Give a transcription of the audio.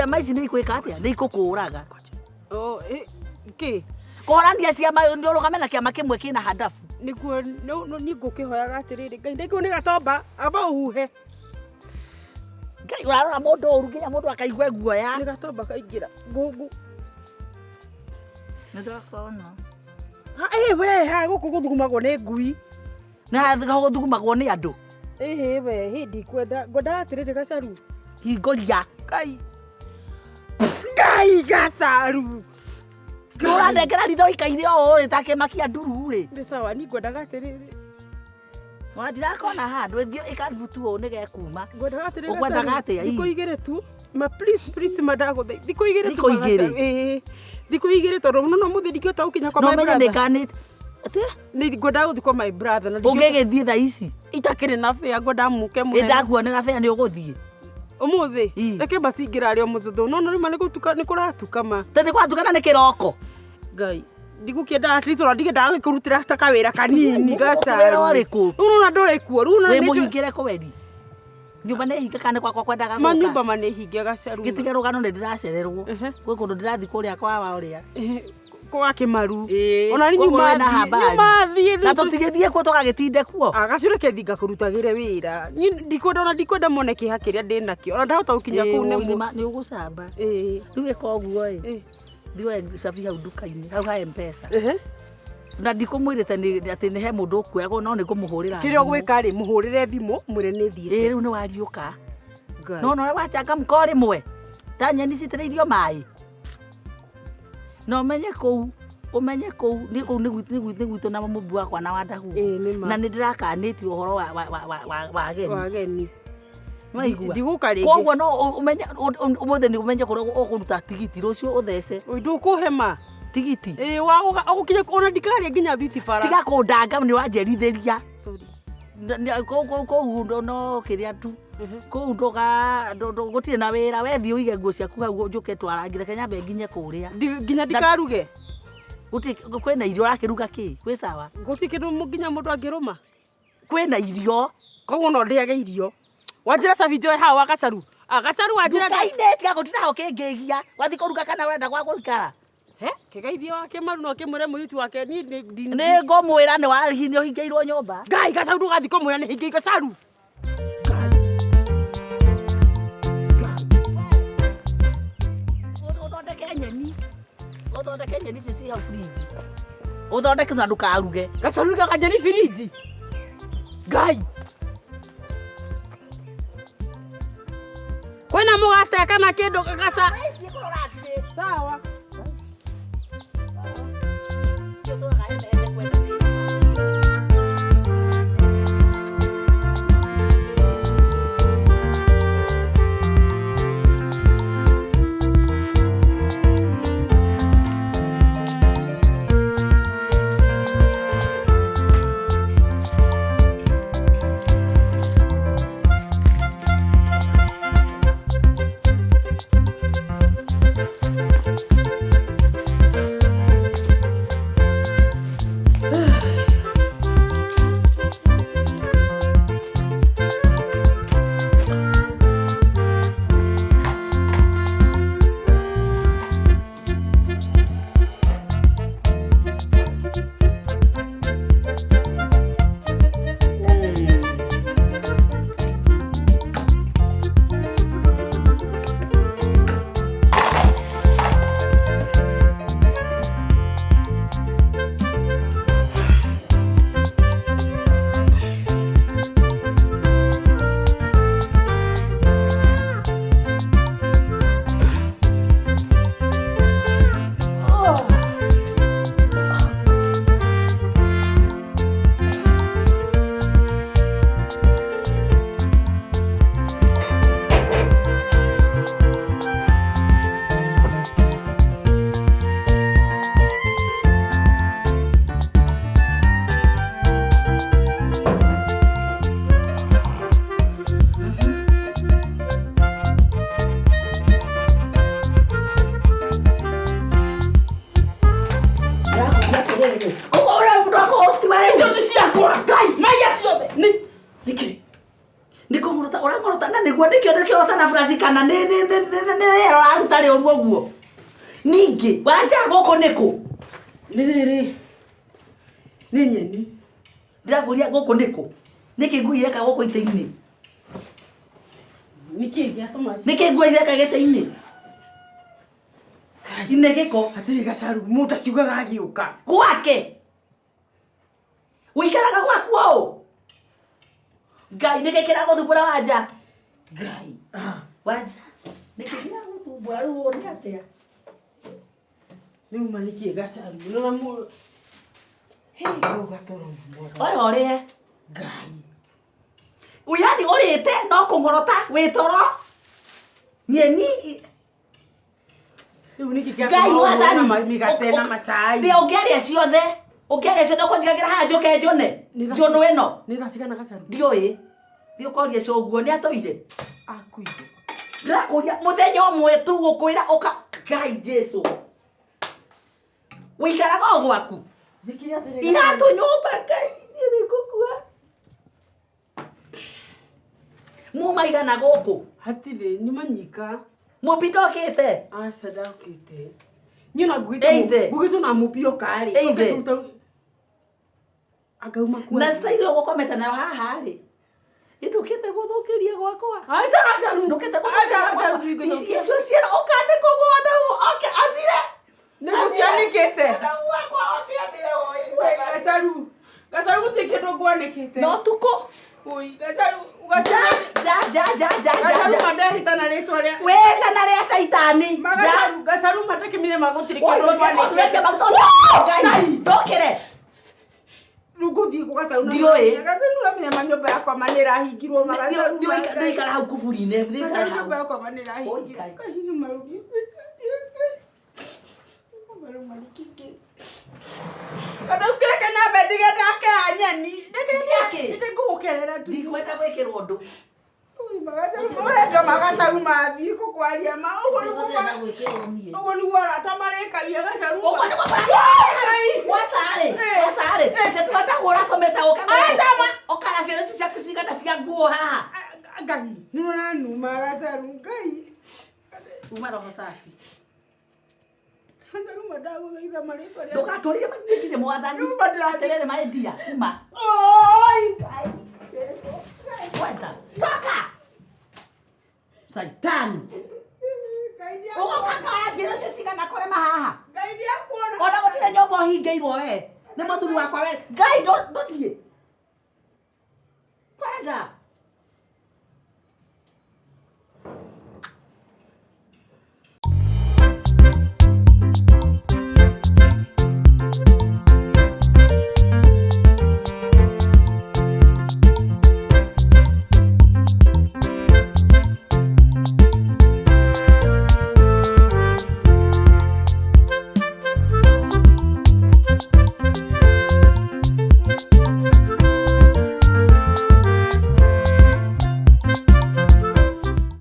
Ciama ici nĩ ikwĩka atĩa? Nĩ ikũkũraga. Oh, kĩ? Kũhorania ciama nĩ ũrũgame na kĩama kĩmwe kĩna handabu. Nĩguo niĩ ngũkĩhoyaga atĩrĩrĩ, Ngai ndĩkĩũ nĩ gatomba, amba ũhuhe. Ngai ũrarora mũndũ ũru nginya mũndũ akaigua guoya. Nĩ gatomba kaingĩra. Ngũngũ. Nĩ ndakona. Ha, ĩ we, ha gũkũ gũthugumagwo nĩ ngui. Na gũthugumagwo nĩ andũ. Ĩhĩ we, hĩ ndikwenda, ngwendaga atĩrĩrĩ gacaru. Hingũria. Ngai. Ngai gacaru. Ũranengera ritho ikaire ũũ rĩ ta kĩmakia nduru rĩ. Nĩ sawa, niĩ ngwendaga atĩrĩrĩ. Wandirakona handũ ĩkarutu ũũ nĩ gekuma. Ngwendaga atĩrĩrĩ Ũkwendaga gacaru. atĩa, ii? Thikũ igĩrĩ tu. Ma please please ma ndagũthaitha. Thikũ igĩrĩ tu. Thikũ igĩrĩ? Gacaru. Ĩĩ. Thikũ igĩrĩ tondũ mũno no mũthĩ ndingĩhota gũkinya kwa No my menye nĩ brother. kanĩte. Atĩ Nĩ ngwendaga gũthiĩ kwa my brother na ndingĩhota ũngĩgĩthiĩ thaa ici. itakĩrĩ na bĩa ngwendaga mũke Ĩ mũhe. ndakuonera bea nĩ ũgũthiĩ. Ũmũthĩ Ii. reke mbacingĩra arĩ ũmũthĩ tondũ no rĩu ma nĩ gũtuka nĩ kũratuka ma. Tondũ nĩ kwatukana nĩ kĩroko. Ngai ndigũkĩenda at least ona ndingĩendaga gũkĩrutĩra ta kawĩra kanini gacaru. Wĩra ũrĩkũ? Rĩu nona ndũrĩ kuo rĩu nona Wĩ nĩ njũ- mũhingĩre kweri. Nyũmba nĩ hinge kana nĩ gwakwa kwendaga ma gũka. nyũmba ma nĩ hinge gacaru. Gĩtige rũgano nĩ ndĩracererwo. Ehe. Gwĩ kũndũ ndĩrathiĩ kũrĩa kwa wa ũrĩa. Ehe, kwa Kĩmaru. Ĩĩ, Ona nĩ koguo nyuma wĩna thiĩ habari. nyuma thiĩ Na tũtigĩthiĩ kuo tũgagĩtinde kuo. Gacaru reke thiĩ ngakũrutagĩre wĩra. Niĩ ndikwenda ona ndikwenda mone kĩeha kĩrĩa ndĩnakĩo. Ona ndahota gũkinya Ĩĩ, kũu ũĩ, nĩ nĩ ũgũcamba. Ĩĩ. Rĩu ĩka ũguo ĩ. Ĩĩ. Thiĩ woe cabi hau nduka-inĩ, hau ha M-Pesa. Ehe. Na ndikũmwĩrĩte atĩ nĩ he mũndũ ũkuoyagwo no nĩ ngũmũhũrĩra. Kĩrĩa thimũ. ũgwĩka rĩ mũhũrĩre thimũ mwĩre nĩ thiĩte. Ĩĩ rĩu nĩ wariũka. Ngai. No ona ũrĩa wachangamka o rĩmwe. Ta nyeni citĩrĩirio maĩ. Na ũmenye kũu, ũmenye kũu nĩ kũu nĩ gwitũ na mũmbu wakwa na wandahu. Ĩĩ nĩ ma. Na nĩ ndĩrakanĩtio ũhoro wa ageni. Wageni. Nĩwaigua? Ndigũka rĩngĩ. Koguo no ũmenye ũmũthĩ nĩ ũmenye kũrĩa ũkũruta tigiti rũciũ ũthece Ũĩ ndũkũhe ma. tigiti. Ĩĩ wa ũgũkinya ona ndikarĩa nginya thwiti bara. Tiga kũndanga nĩ wanjerithĩria. Sorry. Kũu no kĩrĩa tu. Kũu ndũga gũtirĩ na wĩra wethiĩ ũige nguo ciaku hau njũke twarangi reke nyambe nginye kũrĩa. Nginya ndikaruge. Gũtirĩ kwĩna irio ũrakĩruga kĩ? Kwĩ sawa? Gũtirĩ kĩndũ nginya mũndũ angĩrũma. Kwĩna irio. Koguo no ndĩage irio. Wanjĩra cabi njoe hau wa gacaru. Ah gacaru wanjĩra Nduka-inĩ tiga gũtinda hau ũkĩngĩgia. Wathiĩ kũruga kana ũrenda gwa gũikara. He, kĩgeithio wa Kĩmaru no kĩmwĩre mũirĩtu wake niĩ nĩ ndi Nĩ ngũmwĩra nĩ ũhingĩirwo nyũmba. Ngai gacaru ndũgathiĩ kũmwĩra nĩ hingĩirwo gacaru. Ũthondeke nyeni. Ũthondeke nyeni ici ci hau fridge. Ũthondeke na ndũkaruge. Gacaru igaga nyeni firiji. Ngai. Kwĩna mũgate kana kĩndũ gaca. Thiĩ kũrora atĩrĩ. Sawa. Ũtũraga hemeheme kwenda wĩra. Nĩguo nĩkĩo nĩkĩo ũtana flash kana nĩ nĩ nĩ nĩ nĩ rĩera ũraruta rĩũru ũguo. Ningĩ wanja gũkũ nĩkũ? Nĩ rĩrĩ nĩ nyeni. Ndĩrakũria gũkũ nĩkũ? Nĩkĩ ngui ireka gũkũ itĩ-inĩ? Nĩkĩ gĩatũma Nĩkĩ ngui ireka gĩtĩ-inĩ? Ine gĩko. Hatirĩ gacaru mũndũ akiugaga agĩũka. Gwake. Wĩikaraga gwaku ũũ? Ngai nĩkĩ kĩragũthumbũra wanja? Ngai. Ah. Wanja. Nĩkĩ kĩragũthumbũra rĩu ũũ nĩ atĩa? Rĩu ma nĩkĩ gacaru? Nona mũ Hĩ, kau gatoro mwega. Oya ũrĩe. Ngai. Yani ũrĩte no kũng'orota wĩ toro. Nyeni Rĩu nĩkĩ Ngai gĩatũma ũhũre mwathani. na mĩgate na macai? Nĩ ũngĩarĩa ciothe. Ũngĩarĩa ciothe ũkũnjigagĩra haha njũke njũne. Nĩ thaa Njũnũ ĩno. Nĩ thaa cigana gacaru? Ndiũĩ. Thiĩ ũkorie cũguo nĩ atũire. Akuire. Ndĩrakũria mũthenya ũmwe tu gũkwĩra ũka Ngai Jesu. Wĩikaraga o gwaku. Njĩkĩre atĩrĩ. Iratũ nyũmba Ngai niĩ nĩ ngũkua. Muma igana gũkũ. Hatirĩ, nyuma nyika. Mũmbi ndokĩte. Aca ndokĩte. Niĩ ona nguĩte Eithe. nguĩte ona mũmbi oka rĩ. Eithe. Angauma kuo. Na style ũgũkomete nayo haha rĩ. Ĩndũkĩte gũthũkĩria gwakwa. Aca gacaru. Ndũkĩte Aca gũthũkĩria gacaru. gwakwa. Icio ciera ũkandĩkwo ũguo wandau oke athire. Nĩ ngũcianĩkĩte. Wandau wakwa oke athire ũigue. Gacaru. Gacaru gũtirĩ kĩndũ ngwanĩkĩte. No tukũ. Ui, gacaru. Ja, Gacaru. ja, ja, ja, ja, ja, Gacaru ja. mandehĩta na rĩtwa rĩa. Wĩtana rĩa caitani. Ja. Magacaru, gacaru matakĩmenye ma gũtirĩ Oi, kĩndũ gũtirĩ kũndũ ngwanĩkĩte. wendia maguta. No, Ngai, ndũkĩre. Rĩu ngũthiĩ kũ gacaru na- Ndiũĩ. Gacaru ũramenya ma nyũmba yakwa ma nĩ ĩrahingirwo ma gacaru. Ndũikara hau kuburi-inĩ. Ndũikara Gacaru hau. nyũmba yakwa ma nĩ ĩrahingirwo. Oi, Ngai. Ngai nĩ marũgi. Marũma nĩ kĩkĩ. Gacaru kĩreke nyambe ndige ndakera nyeni. Reke Ciakĩ? Nĩ ngũgũkerera tu. Ndikwenda gwĩkĩrwo ũndũ. Ui, magacaru ũrenda magacaru mathiĩ kũkwaria ma ũguo nĩguo Ndikwenda gwĩkĩrwo niĩ. ũguo nĩguo arata marĩkagia gacaru. Ũguo nĩguo Ngai. Gwacarĩ, Eh. gwacarĩ. Nĩtwendagwo ũratũmĩte ũke Aca, ma- ũkara ciana ici ciaku cigana cia nguo haha. Ngai nĩ ũranuma gacaru Ngai. Uma roho safi. Gacaru ma ndagũthaitha marĩtwa rĩa Ndũgatũrie niĩ ndirĩ mwathani. Rĩu ma ndĩrathiĩ. Atĩrĩrĩ maendia, uma. Oi, Ngai. Kwenda. Toka. Saitani. Ngai nĩ Ũgoka kara ciana icio cigana kũrĩma haha. Ngai nĩ akuona. Ona gũtirĩ nyũmba ũhingĩirwo we. Nĩ mũthuri wakwa we. Ngai ndũthiĩ. Kwenda.